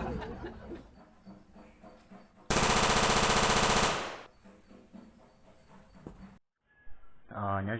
Nyob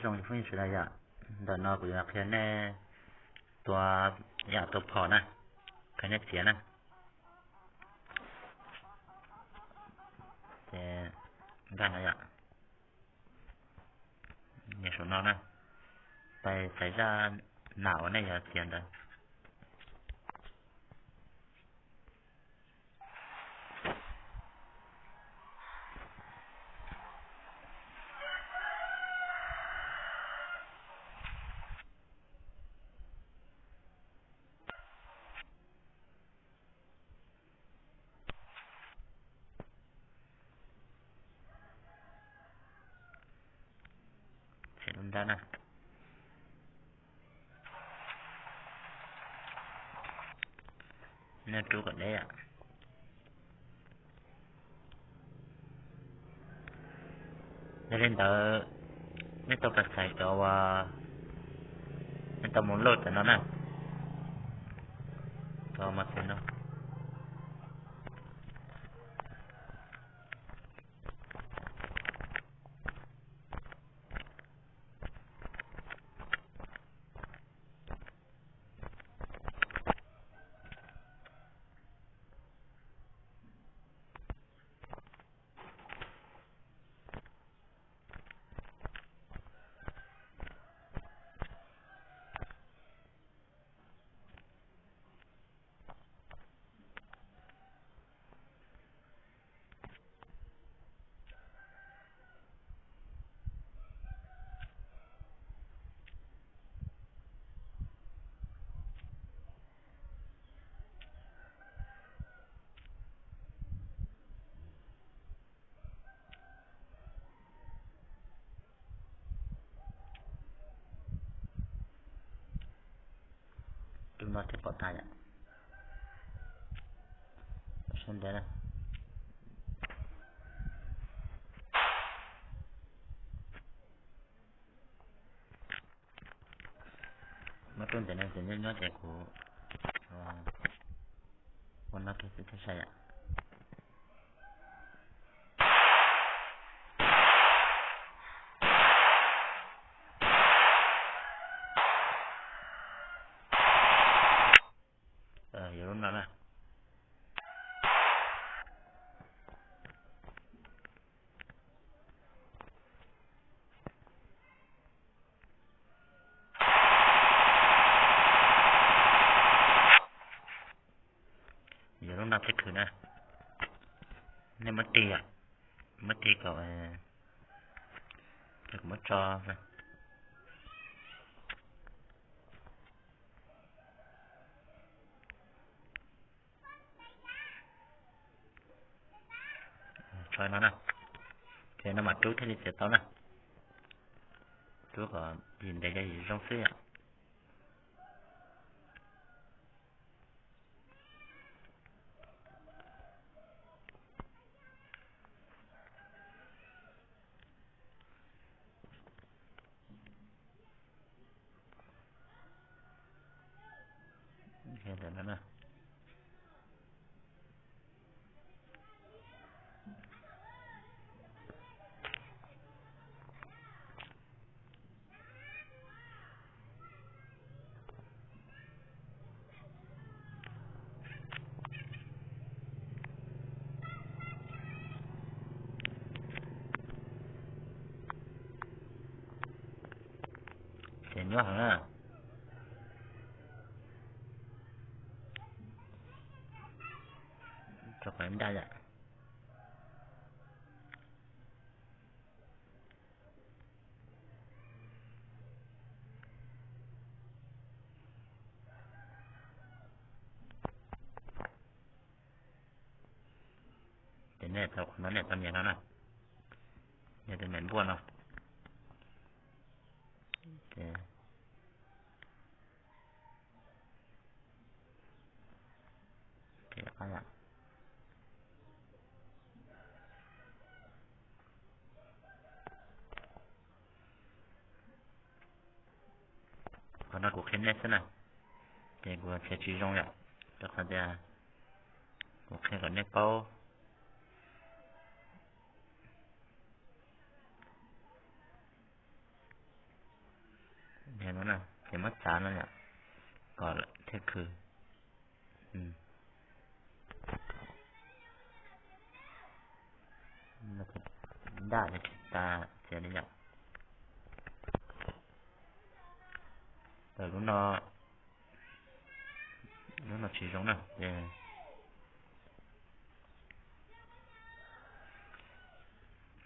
zoo phooj ywg sawv daws yom, ntawm no kuv yuav qhia nej tua yam tua phom na, qhia nej txiav na. Ces nkag no yom, nias saum no na, pais xaiv zaj nam uas nej yuav txiav ntawd. Txiav lub nrab na. Nej rub kom deb yom. Yog li ntawd, nej tau pais xaiv cov uas nej tau mus load ntawm no na. Tau mas xaiv no. Tus no thiaj pom tag yom. Sab ntev na. Muab rub ntev no ces nyob nyob ces kuv ua no kiag xwb thiaj sai yom. Yuav lub no na. Yuav lub no thiaj khwv na. Nej muab tig, muab tig kom, muab tso. Tso no na. Ces no mam rub thiaj li txiav tau na. Rub kom yim ntev yog yim zoo xwb yom. Ces nyuaj heev na. Rau qhov ncaj yom. Ces nej tau qhov no nej tau nias no na, nias tus me npuaj no. Qhov no kuv qhia nej xwb na, ces kuv txiav tsis zoo yom, rau qhov tias Kuv qhia kom nej paub. Ces muab txav no yom, kom thiaj khwv. Daj tsis tas tias li yom. Lub no, lub no tsis zoo na, ces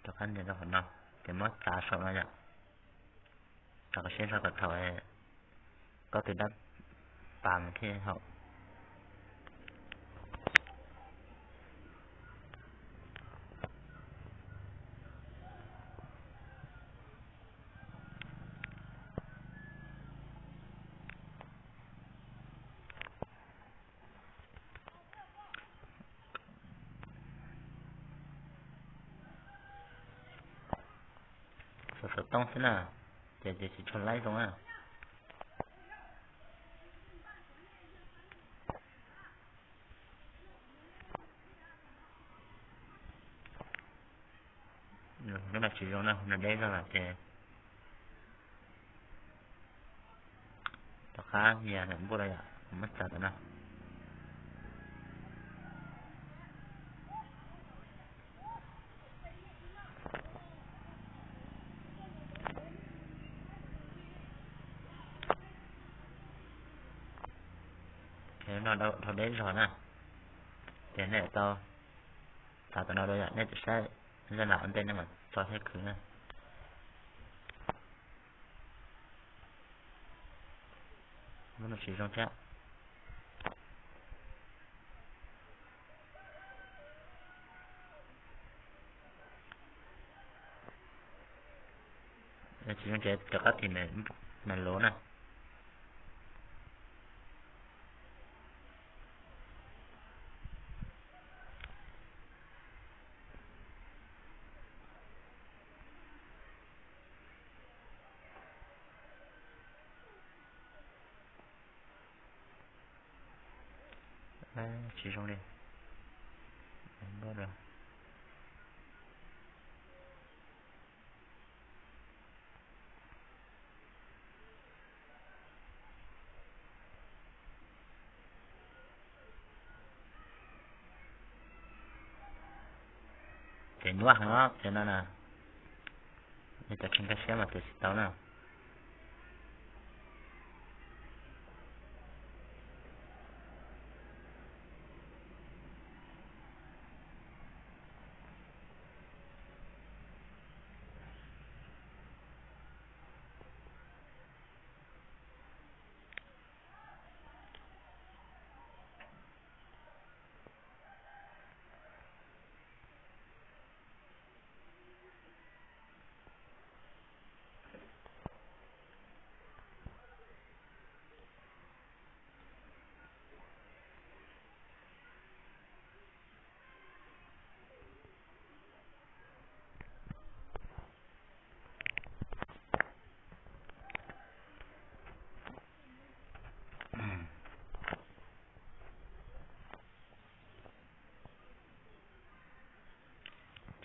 rov qab nias rau qhov no, ces muab txav saum no yom. Rau qhov siab zog kom thaum koj tus dab pas mas thiaj haum. Xov xov tooj xwb na, ces ces tsis tshua laib zoo na. Lub no tsis zoo na, no deb zog lawm ces rov qab yam npua rau yom, muab txav tam no. Ces no dhau deb zog na, ces nej tau txav tam no rau yom, nej tsis saib zaj nam ua ntej nej mam tso thiab khwv na. Lub no tsis zoo thiab. Tsis zoo ces rov qab thim nas luv na. Tsis zoo li. Ces nyuaj heev os, ces no na, nej cov tsis nkag siab mas ces tsis tau na.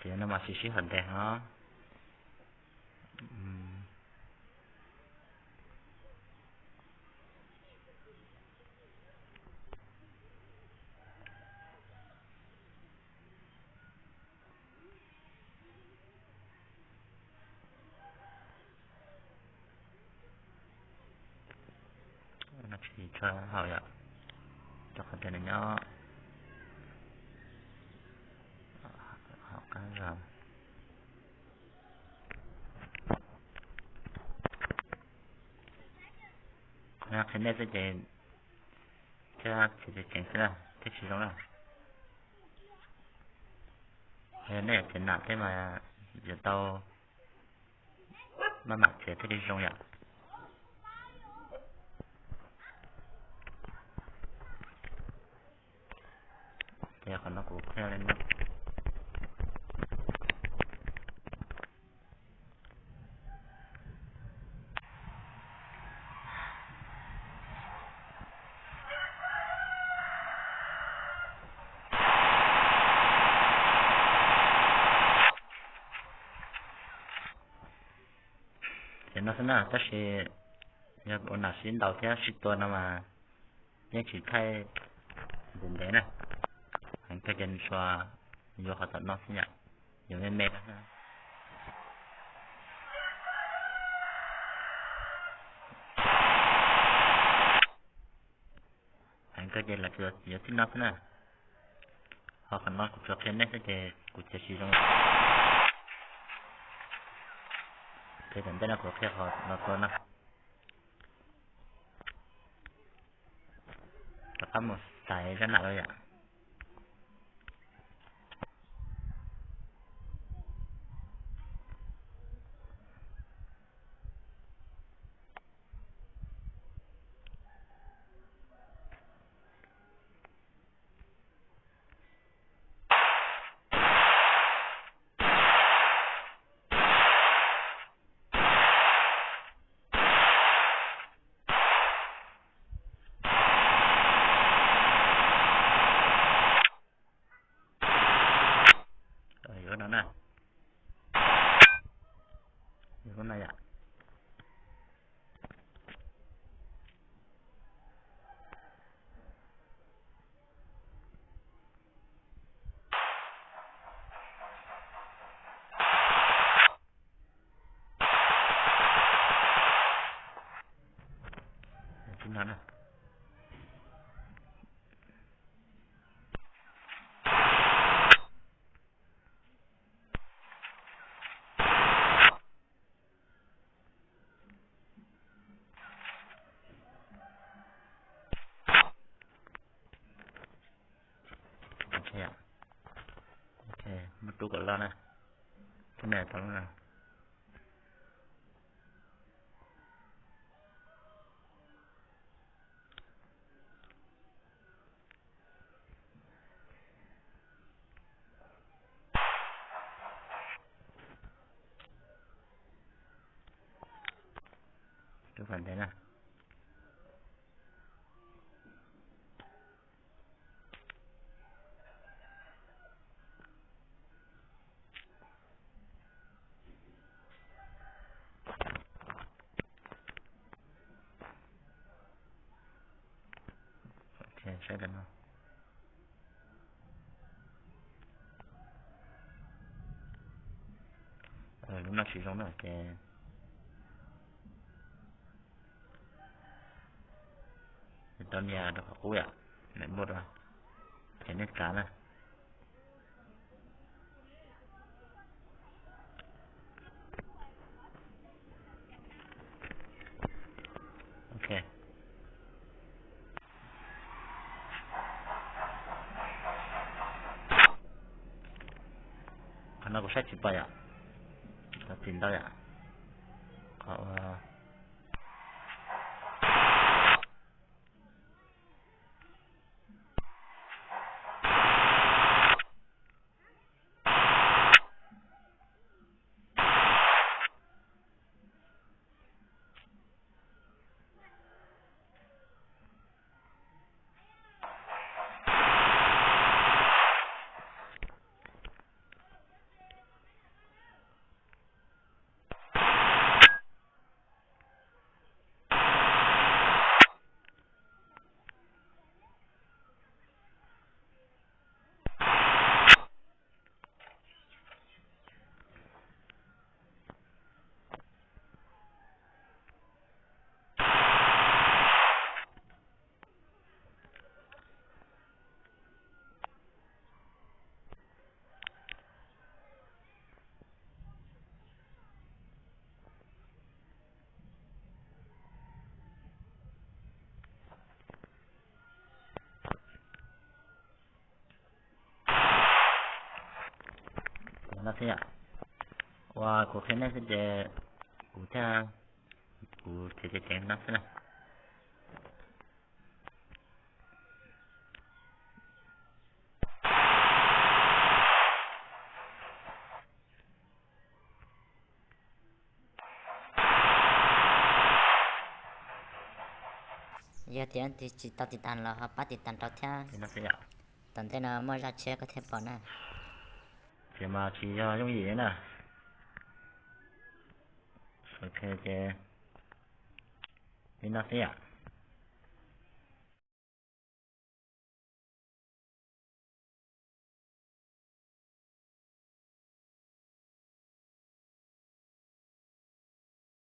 Ces no mas sib sib hawm ntev os. Tsis tshua haum yom, rau qhov tias nws nyob hauv qab zog. Qhia nej xwb ces thiab tsis tseem xwb na, thiab tsis zoo na. Nej tseem nam thiab mas yuav tau maj mam txiav thiaj li zoo yom. Ces qhov no kuv qhia li no. No xwb na, tab sis yog ua nam sib ntaus thiab sib tua no mas yeej tsis thaij ntev ntev na. Heev kawg ces tsuas yuav qhov tom no xwb yom, yuav me me no xwb. Heev kawg ces lawv tsuas yuav tib no xwb na. Ho qhov no kuv tsuas qhia nej xwb ces kuv txiav tsis zoo. Ces tom ntej no kuv qhia qhov no tua no. Rov qab mus xaiv zaj nam lawm yom. Yuav no na. Yuav no yom. Muab rub kom loj na. Tus ne tau lub no. Rub kom ntev na. Saib no. Lub no tsis zoo na ces tau nias rau qhov qub yom, nias npuaj rau, ces nej txav na. Ok. Qhov no kuv saib tsis pom yom. Tsis tau txim ntau yom. Qhov ua No xwb yom. Ua kuv qhia nej xwb ces kuv thiaj, kuv txiav ceev ceev no xwb na. Yog tias tsis tau tiv tas los ho pab tiv tas rau thiab. Tom ntej no muaj zaj tshiab koj thiaj pom na. Ces mas tsis yog yooj yim na. Ok, ces li no xwb yom.